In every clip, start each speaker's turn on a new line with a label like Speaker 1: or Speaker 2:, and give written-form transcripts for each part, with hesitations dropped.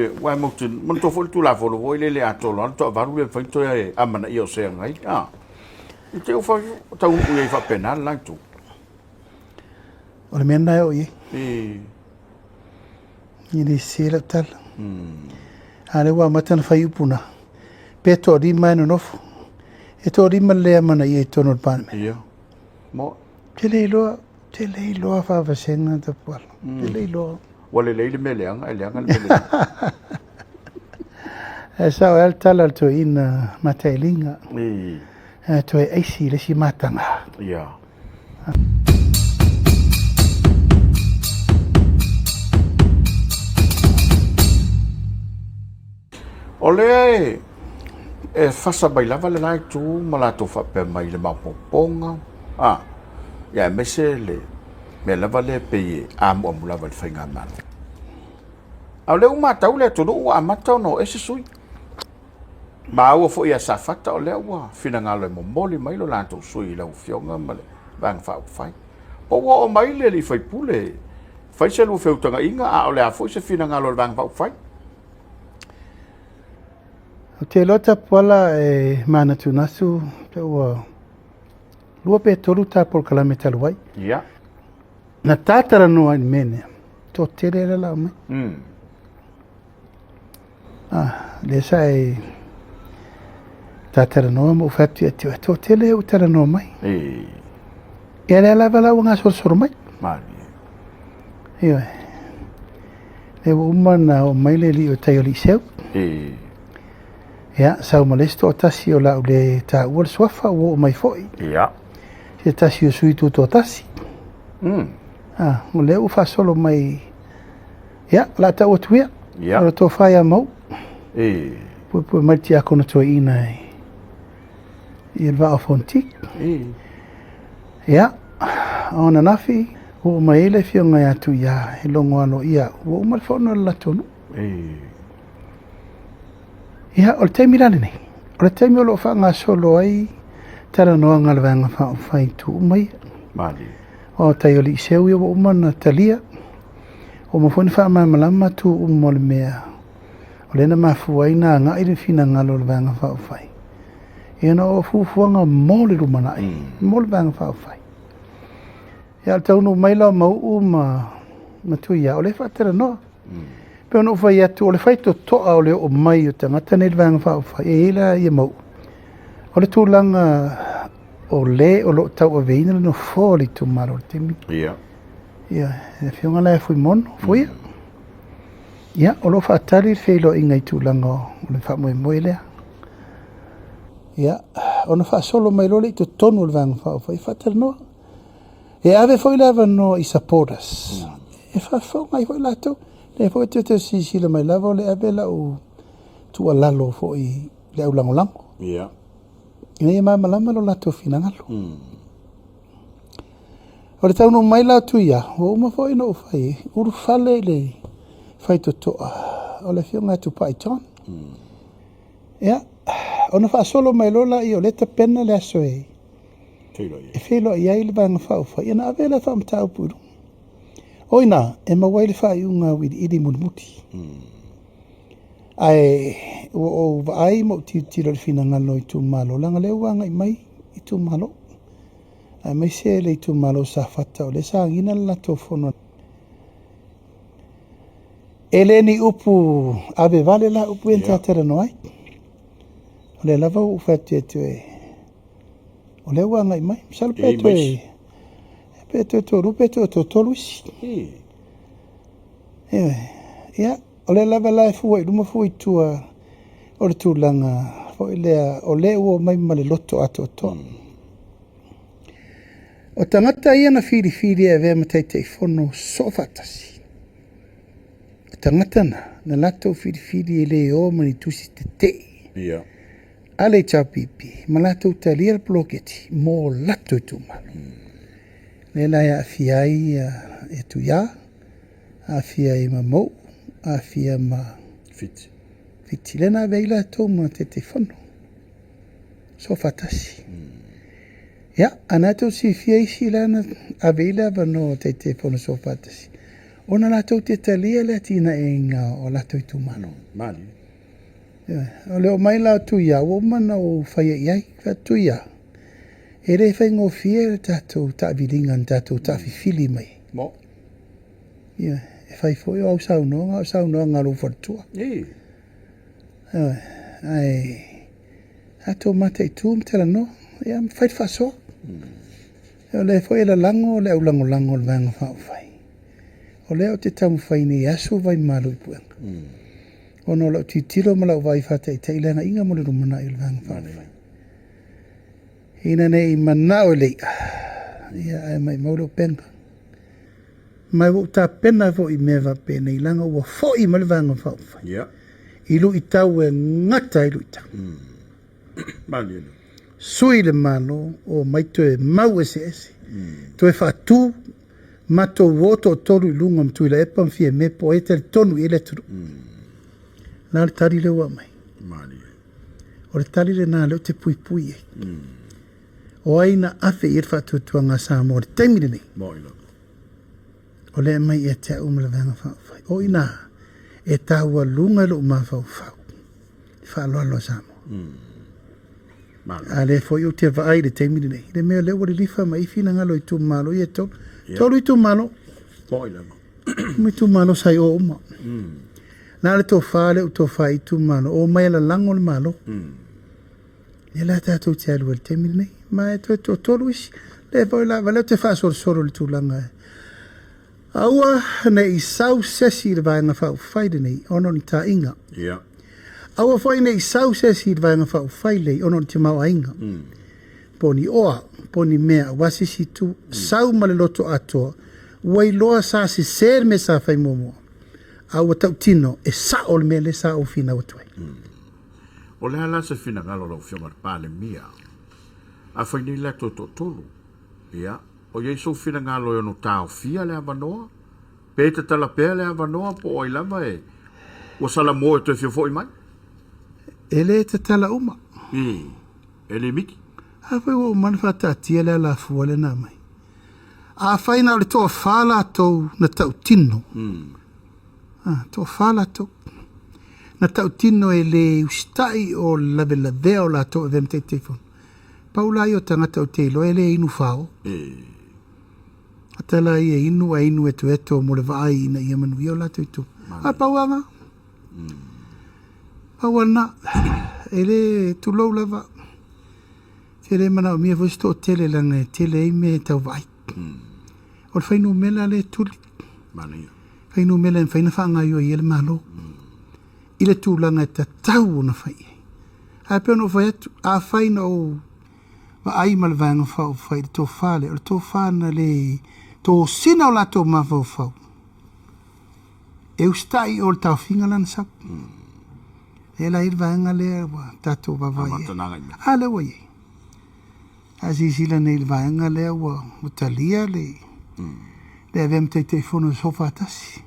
Speaker 1: Aua e matou te manatua foi le Tulafono foi lele a toa loa le toavalu le mafai ona toe amanaia o se agai, a. I te i ua taunuu i ai faapena le la itu.
Speaker 2: O le mea lena e oo i ai. E le sese lau tala. A o lea ua amata ona fai upu na, pe toalima e nonofo, e toalima le le amanaia i totonu o le Palemene.
Speaker 1: Ia. Mo.
Speaker 2: Te le iloa, te le iloa faavasega Tapuala. Te le iloa.
Speaker 1: Ua lelei le mea leaga, ae leaga le mea lelei.
Speaker 2: Ae sao ai le tala a le toeaina Matailiga. E toe aisi i le isi mataga.
Speaker 1: Ia. O lea e, e fasa mai lava le la itu ma latou faapea mai i le maopoopoga, a, ia aemaise le mea lava lea pei e amuamu lava i le faigamalo. A o lea ua matau le atunuu ua amata ona o ese sui. Maua foi ia Safata o lea ua finagalo e momoli mai lo latou sui i lau Afioga ma le Vaega Faaupufai. Po ua oo mai le alii faipule fai se lua feutagaiga, a o le a foi se finagalo o le Vaega Faaupufai?
Speaker 2: Ou te iloa Tapuala e manatunatu pe ua lua pe tolu ta polokalame talu ai.
Speaker 1: Ia.
Speaker 2: Na ta talanoa i le mea lea, toatele la lau mai. Ah, lea sa e ta talanoa ma ou fai atu ia te oe, toatele ua talanoa mai. Ia lea lava la ua gasolosolo mai.
Speaker 1: Malie.
Speaker 2: Ioe. Lea ua uma ona oo mai le alii o tai o Liiseu. Ia, sau ma le isi toatasi o lau le taua le suafa ua oo mai foi.
Speaker 1: Ia.
Speaker 2: Se tasi o sui tutoatasi. Ah, o lea ua faasolo mai. Ia, o le a tau atu ia.
Speaker 1: Ia.
Speaker 2: O le tofa ia Mauu.
Speaker 1: E.
Speaker 2: Puepue mai le tiakono toeaina i le Vaa o Fonoti.
Speaker 1: E.
Speaker 2: Ia, o ananafi, ua oo mai ai le afioga ia Tuia e logo aloaia au, ua uma le fono a le latou nuu.
Speaker 1: E.
Speaker 2: Ia, o le taimi la lenei, o le taimi o lo o faagasolo ai talanoaga a le Vaega Faaupufai i itu uma ia.
Speaker 1: Malie.
Speaker 2: O tai o Liiseu ia ua uma ona talia. Ua uma foi ona faamalamalama tu uma o le mea o lea na mafua ai na agai le finagalo o le Vaega Faaupufai. Ia ona o fuafuaga mo le lumanai, mo le Vaega Faaupufai. Ia, o le taunuu mai la o Mauu ma Tuia, o lea e faatalanoa. E pei ona ou fai atu, o le faitotoa o le oo mai o tagata nei i le Vaega Faaupufai, e i ai la ia Mauu. O le tulaga o le o lo o tauaveina le nofoa o le itumalo i le taimi.
Speaker 1: Ia.
Speaker 2: Ia, le afioga la ia Fuimono, Fuia. Ia, o lo o faatali le feiloaiga i tulaga o le faamoemoe lea. Ia, ona faasolo mai loa lea i totonu o le Vaega Faaupufai e faatalanoa. E ave foi le avanoa i supporters. E faafofoga ai foi latou. Lea foi e toe silasila mai lava o le ave lau tuualalo foi i le au lagolago.
Speaker 1: Ia.
Speaker 2: Ina ia malamalama lo latou finagalo. O le taunuu mai la o Tuia, ua uma foi ona ou fai, ulufale i le faitotoa o le afioga ia Tupai John. Ia, ona faasolo mai loa laia o lea e tapena le aso e feiloai ai le Vaega Faaupufai, ia ona ave lea faamataupu i luga. O i ina e maua ai le faaiuga auiliili mulimuli. Ae ua ou vaai ma ou tilotilo i le finagalo o itumalo, leaga o lea ua agai mai itumalo, aemaise le itumalo o Safata, o lea sa agiga le latou fono. E le ni upu ave vale la upu ia na talanoa ai. O lea lava ua ou fai atu ia te oe, o lea ua agai mai. Masalo pe toe pe toe toalua pe toe toatolu isi. Ia, o lea lava la e fua i luma fua i tua o le tulaga foi lea o lea ua omai ma le loto atoatoa. O tagata ia na filifili e avea ma Taitaifono soofaatasi. O tagata na, na latou filifili e le o ma ni tusi tetee.
Speaker 1: Ia.
Speaker 2: A le HRPP ma latou talia le poloketi mo latou itumalo. Lea la e aafia ai ia Tuia, aafia ai ma Mou, aafia ma
Speaker 1: Fiti.
Speaker 2: Fiti. Lea na ave ai latou ma Taitaifono soofaatasi. Ia, a na tou silafia isi la na ave ai le avanoa o Taitaifono soofaatasi. Ona latou te talia le atinaeina o latou itumalo.
Speaker 1: Malie.
Speaker 2: Ioe. O le oo mai la o Tuia, ua uma ona ou faia i ai. Fai atu, Tuia, e le faigofie le tatou taaviliga na tatou taafifili mai ai.
Speaker 1: Mo.
Speaker 2: Ioe. E fai foi o au saunoaga, o saunoaga a lou faletua.
Speaker 1: Ii.
Speaker 2: Ioe. Ae tatou mataitu ma talanoa, ia ma fai le faasoa. O lea foi e lalago le aulagolago a le Vaega Faaupufai. O lea ou te taumafai nei e asu vaimalu i puega. Ona o lau tilotilo ma lau vaai faataitai i le agaiga mo le lumanai o le Vaega Faaupufai. Ina ne i manao i le i'a, ia ae maimau le upega. Ma ua ou tapena foi i mea faapenei, leaga ua foi mai le Vaega Faaupufai i luitau e gata ai luitau. Sui le Malo, omai toe mau eseese, toe faatu, matou o toatolu i luga ma Tuilaepa ma Fiame po o ai e talitonu i ai le atunuu. O le a le tali lea ua aumai? O le tali lena lea ou te puipui ai. O ai na ave i ai le faatuatuaga a Samoa i le taimi lenei? O lea e aumai ia te au ma le Vaega Faaupufai. O i ina e taualuga i lou mafaufau le faaaloalo a Samoa. A lea foi ou te vaai i le taimi lenei, i le mea lea ua lilifa mai ai finagalo o itumalo ia e tolu. Tolu itumalo. Uma itumalo sa i o uma. Na le tofa lea ua tofa i itumalo, omai e lalago le Malo. Lea la tatou te alu ai i le taimi lenei. Ma e toe toatolu isi. Lea foi la, lea ou te faasolosolo i le tulaga e aua ne i sau sesi i le Vaega Faaupufai lenei ona o ni taaiga. Aua foi ne i sau sesi i le Vaega Faaupufai lenei ona o ni tamaoaiga. Po o ni oa, po o ni mea aua se isi itu. Sau ma le loto atoa, ua iloa sa sese le mea sa fai muamua, a ua tautino e sao le mea lea sa ou finau atu ai.
Speaker 1: O le a la se finagalo o lau Afioga i le Palemia? Afai nei la toe toatolu, ia, o i ai sou finagalo e ono taofia le avanoa? Pe tatala pea le avanoa po o ai lava e ua salamo e toe fia foi mai?
Speaker 2: E le tatala uma.
Speaker 1: I, e le miki.
Speaker 2: Afai ua uma ona faataatia le alafua lea na aumai. Afai na o le toafa latou na tautino, Ah, toafa latou. Na tautino e le usitai o le lavelavea o latou e avea ma Taitaifono. Pau la ia o tagata ou te iloa e le inu fao. Ata la ia inu ae inu etoeto mo le vaai ina ia manuia o latou itu. A pau lava na. Pau lava lena. E le tulou lava. E le manaomia foi se toatele leaga e tele ai mea e tau vaai. O le fuainumera lea e tuli. Fuainumera e mafai ona faagaoioi ai le Malo i le tulaga e tatau ona fai i ai. Ae pei ona ou fai atu, afai na ou vaai ma le Vaega Faaupufai i le tofa lea, o le tofa na le tosina o latou mafaufau, e usitai i o le taofiga lana sau. Lea la e i ai le vaega lea ua tatou vaavaai i ai. A lea ua i ai. A silasila nei i le vaega lea ua talia le le avea ma Taitaifono i Soofaatasi.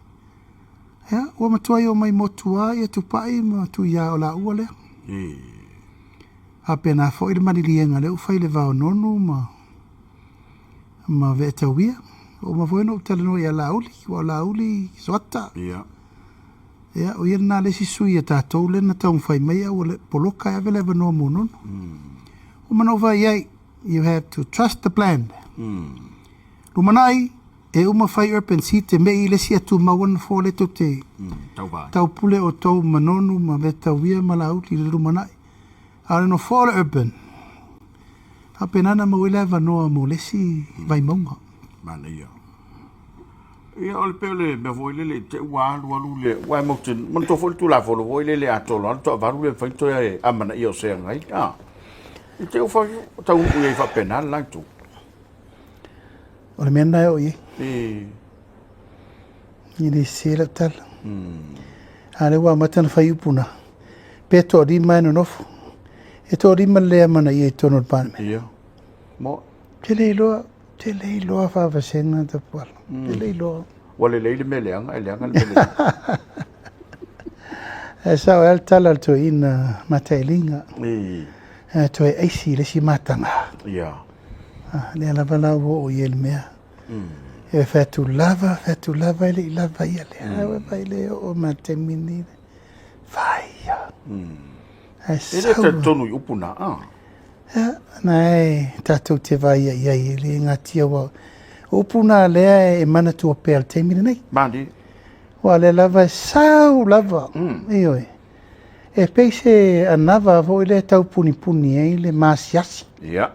Speaker 2: Ia, ua matuai omai motu lava ia Tupai ma Tuia o laua lea. Faapena foi le maliliega lea ua fai i le va o Nonu ma ma Ve'atauia. Ua uma foi ona ou talanoa ia Laauli, aua o Laauli Soata. Ia, o ia lena le isi sui a tatou lea na taumafai mai a ua poloka e ave le avanoa mo Nonu. Ua uma ona ou fai i ai, you have to trust the plan. Lumanai, e uma fai Urban Seat e mei i le isi atumau ana nofoa lea tou te taupule outou ma Nonu ma Ve'atauia ma Laauli i le lumanai. A o le nofoa o le Urban, faapena ona maua ai le avanoa mo le isi Vaimauga.
Speaker 1: Manaia. Ia, o le pei o le mea foi lele i te ua alu alu le, ua e maute, manatua foi le Tulafono foi lele a tolo lava le toavalu le mafai ona toe amanaia o se agai. A, i te ua taunuu i ai faapena le la itu.
Speaker 2: O le mea lena e oo i ai. E le sese lau tala. A lea ua amata ona fai upu na, pe toalima e nonofo. E toalima le le amanaia i totonu o le Palemene.
Speaker 1: Ia. Mo.
Speaker 2: Te le iloa, te le iloa faavasega Tapuala. Te le iloa.
Speaker 1: Ua lelei le mea leaga, e leaga le mea lelei.
Speaker 2: E sao ai le tala a le toeaina Matailiga. E toe aisi i le isi mataga.
Speaker 1: Ia.
Speaker 2: Lea lava la ua oo i ai le mea. E fai atu lava, fai atu lava e le i lava ia lea. Mm. Ae fai le oo ma taimi ni. Fai ia.
Speaker 1: Mm. Ai e le talitonu i upu na, ah.
Speaker 2: Ia, na e tatou te vai ia i e le ngatia ua. O upu na lea e manatua pea le taimi lenei.
Speaker 1: Mani.
Speaker 2: Ua lea lava e sau lava. Mm. Ioe. E pei se anava foi lea tau punipuni ai le masiasi.
Speaker 1: Ia.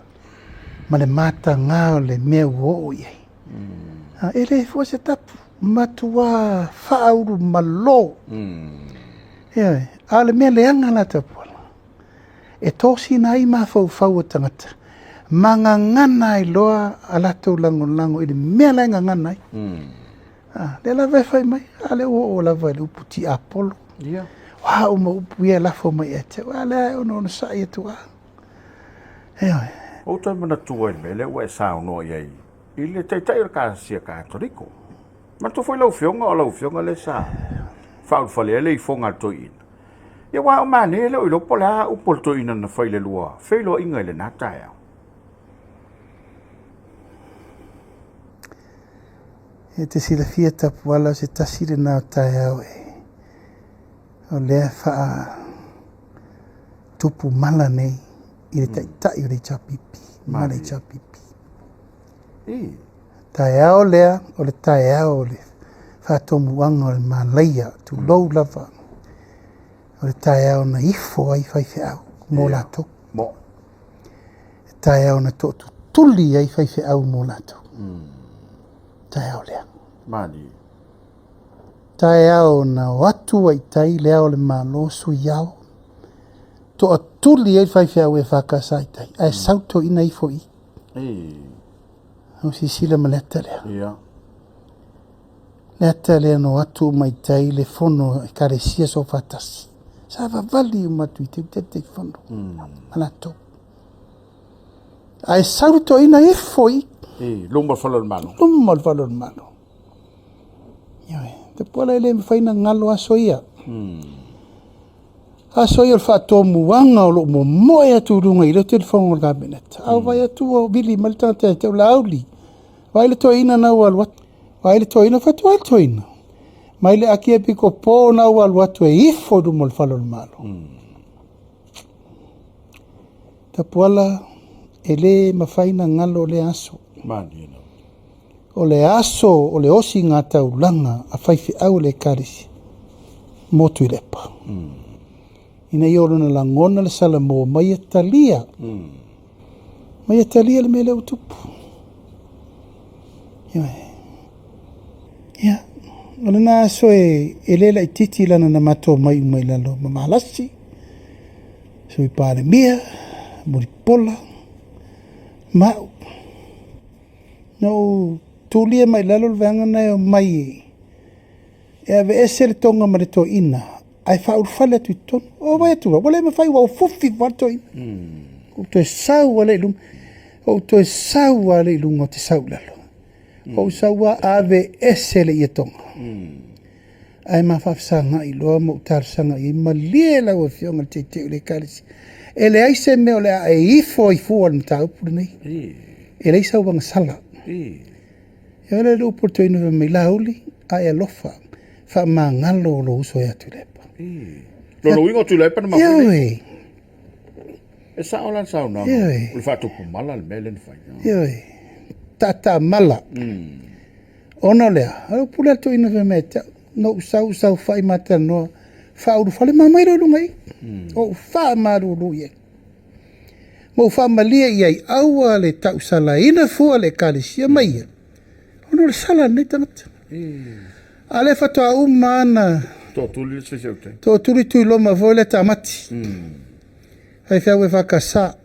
Speaker 2: Ma le matagā o le mea ua oo i ai. Mm. E le fua se tapu, matuā faaulu malō. Mm. Ioe. A o le mea leaga la Tapuala, e tosina ai mafaufau o tagata, ma gagana ai loa a latou lagolago i le mea la e gagana ai. Mm. Ah, lea lava e fai mai, a lea ua oo lava i le upu tiapolo.
Speaker 1: Ia.
Speaker 2: O a uma upu ia e lafo mai ia te au, a lea e onosai atu a. Ioe.
Speaker 1: Ou toe manatua i le mea lea ua e saunoa i ai i le taitai o le Ekalesia Katoliko. Manatua foi lau Afioga, o lau Afioga lea sa faaulufale ai le ifoga a le toeaina. Ia aua o manaia e le o iloa po o le a upu a le toeaina na fai i le lua feiloaiga i lena taeao.
Speaker 2: E te silafia Tapuala o se tasi lena o taeao e o lea faa tupu mala nei i le taitai o le HRPP ma le HRPP. Taeao lea o le taeao o le faatomuaga o le malaia, tulou lava, o le taeao na ifo ai faifeau mo latou.
Speaker 1: Mo.
Speaker 2: E taeao na tootutuli ai faifeau mo latou. Taeao lea.
Speaker 1: Mani.
Speaker 2: Taeao na o atu ai i tai le ao o le Malo sui ao. Toatuli ai faifeau e whakasa i tai. Ae sau toeaina ifo i. Au sisila ma le ata lea.
Speaker 1: Ia.
Speaker 2: Le ata lea na o atu uma i tai le fono ekalesia soofaatasi. Sa vavali uma atu i te te fono. Ma latou. Ae sau le toeaina ifo i.
Speaker 1: Luma o le fale o le Malo.
Speaker 2: Luma o le fale o le Malo. Ioe, Tapuala e le mafai ona galo aso ia. Aso ia o le faatomuaga o lou momoe atu i luga i le telefono o le Kapeneta. A vaai atu ua vili mai le tagata ia te au, Laauli, vaai le toeaina na ua alu atu. Vaai le toeaina, fai atu ai le toeaina. Mai le Akiepikopo na ua alu atu e ifo i luma o le fale o le Malo. Tapuala, e le mafai ona galo lea aso. O le aso o le osiga taulaga a faifeau o le Ekalesia mo Tuilaepa. Ina ia o lona lagona le salamo ma ia talia. Ma ia talia le mea lea ua tupu. Ioe. Ia, o lena aso e, e le laitiiti lana na matou mai uma i lalo ma Malasi, Sui Palemia, Mulipola, ma au. Na ou tulia mai lalo le vaega na e omai e aveese le toga ma le toeaina ae faaulufale atu i totonu. O vai atu ua le mafai ua ou fufi fua le toeaina. Ou toe sau lea i luga. Ou toe sau lea i luga ou te sau i lalo. Ou sau lava aveese le ietoga. Ae ma faafesagai loa ma ou talosaga i ai, malie lau Afioga i le Taitai o le Ekalesia, e leai se mea o le a e ifo ai fua i le mataupu lenei. E leai sau agasala. Ia le upu a le toeaina fai mai, Laauli, a e alofa, faamagalo lou uso ia Tuilaepa.
Speaker 1: Lona uiga o Tuilaepa na mafua
Speaker 2: nei.
Speaker 1: E sao la le saunoaga, o le faatupu mala le mea lea na fai.
Speaker 2: Ioe, taataa mala. Ona o lea, o le upu lea a le toeaina fai mai ia te au, na ou sau saofai ma talanoa, faaulufale ma aumai loa i luga i i. Ou faamalulu i ai. Ma ou faamalie i ai, aua le tausalaina fua le ekalesia ma ia, ona o le sala a lenei tagata. A lea faatoa uma lava na
Speaker 1: Tootuli le faifeau tai.
Speaker 2: Tootuli Tuiloma foi lea Tamati. Faifeau e faakasa.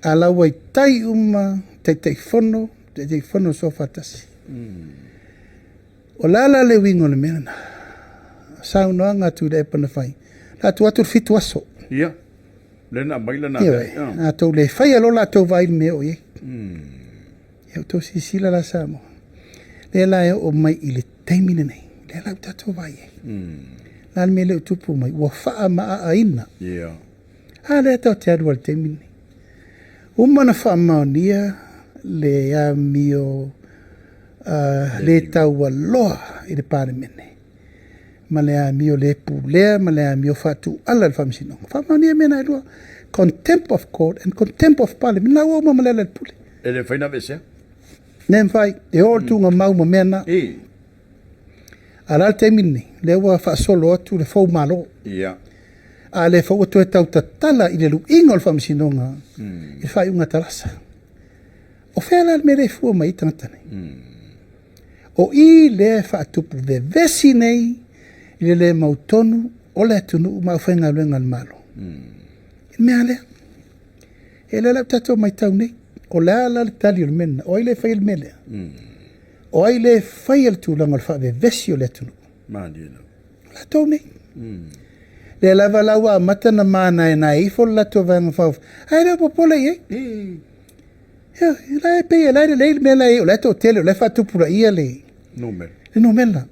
Speaker 2: A la ua i tai uma Taitaifono, Taitaifono o Soofaatasi. O le a la le uiga o le mea lena? Saunoaga a Tuilaepa na fai, la tuu atu le 7 aso.
Speaker 1: Ia, lea na aumai lana
Speaker 2: mea. Ioe, a tou le faia loa la tou vaai i le mea o i ai. Ia outou silasila la Samoa, lea la e oo mai i le taimi lenei, lea la ua tatou vaai ai. La le mea lea ua tupu mai, ua faamaaaina.
Speaker 1: Ia.
Speaker 2: A lea tatou te alu ai i le taimi lenei. Uma ona faamaonia le amio. Le taualoa i le Palemene ma le amio le pulea ma le amio faatuala i le Faamasinoga. Faamaonia mea na e lua, contempt of court and contempt of parliament, na ua uma ma le ala i le pule.
Speaker 1: E le mafai ona aveesea?
Speaker 2: Le mafai, e oo le tuugamau ma mea na. A o le a le taimi lenei? Lea ua faasolo atu le fou Malo. A lea foi ua toe tau tatala i le luiga o le Faamasinoga i le faaiuga a Talasa. O fea la le mea lea e fua mai ai tagata nei? O i lea e faatupu vevesi nei i le le mautonu o le atunuu ma aufaigaluega a le Malo. I le mea lea. E lea la ua tatou matau nei, o le a la le tali o le mea lena? O ai lea e faia le mea lea? O ai lea e faia le tulaga o le faavevesi o le atunuu?
Speaker 1: Malie lava.
Speaker 2: O latou nei. Lea lava la ua amata na manaenae ifo le latou vaega faaupufai, ae le o popole i ai. Ioe, la e pei o la e lelei le mea la e i ai, o la e toatele, o la e faatupulaia le
Speaker 1: numera.
Speaker 2: Le numera.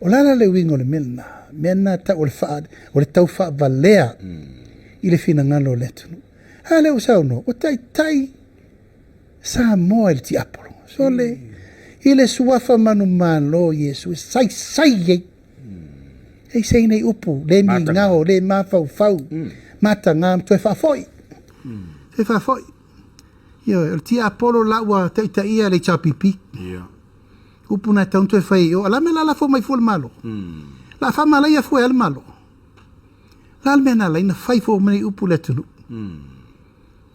Speaker 2: O le a la le uiga o le mea lena? Mea lena tau o le faa, o le tau faavalea i le finagalo o le atunuu. A lea ua saunoa, ua taitai Samoa i le tiapolo. Sole, i le suafa manumalo o Iesu e saisai ai. E i ai nei upu, le migao, le mafaufau, mataga ma toe faafoi. Toe faafoi. Ioe, o le tiapolo la ua taitaia le HRPP. Upu na e tatau ona toe fai i o. A o le a le mea o le a lafo mai fua i le Malo? O le a faamalaia fua e a le Malo? O le a le mea na ala ai ona fai fua uma nei upu i le atunuu?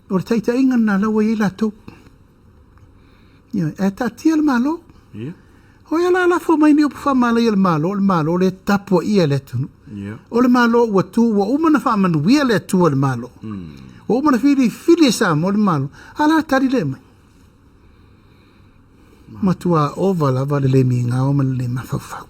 Speaker 2: O le taitaiga lena la ua i ai latou. Ioe, ae taatia le Malo. O ai o le a lafo mai ni upu faamalaia i le Malo, o le Malo lea e tapuaia e le atunuu. O le Malo ua tu, ua uma ona faamanuia le Atua i le Malo. Ua uma ona filifili e Samoa le Malo, a o le a le tali lea e aumai? Matua ova lava le le migao ma le le mafaufau.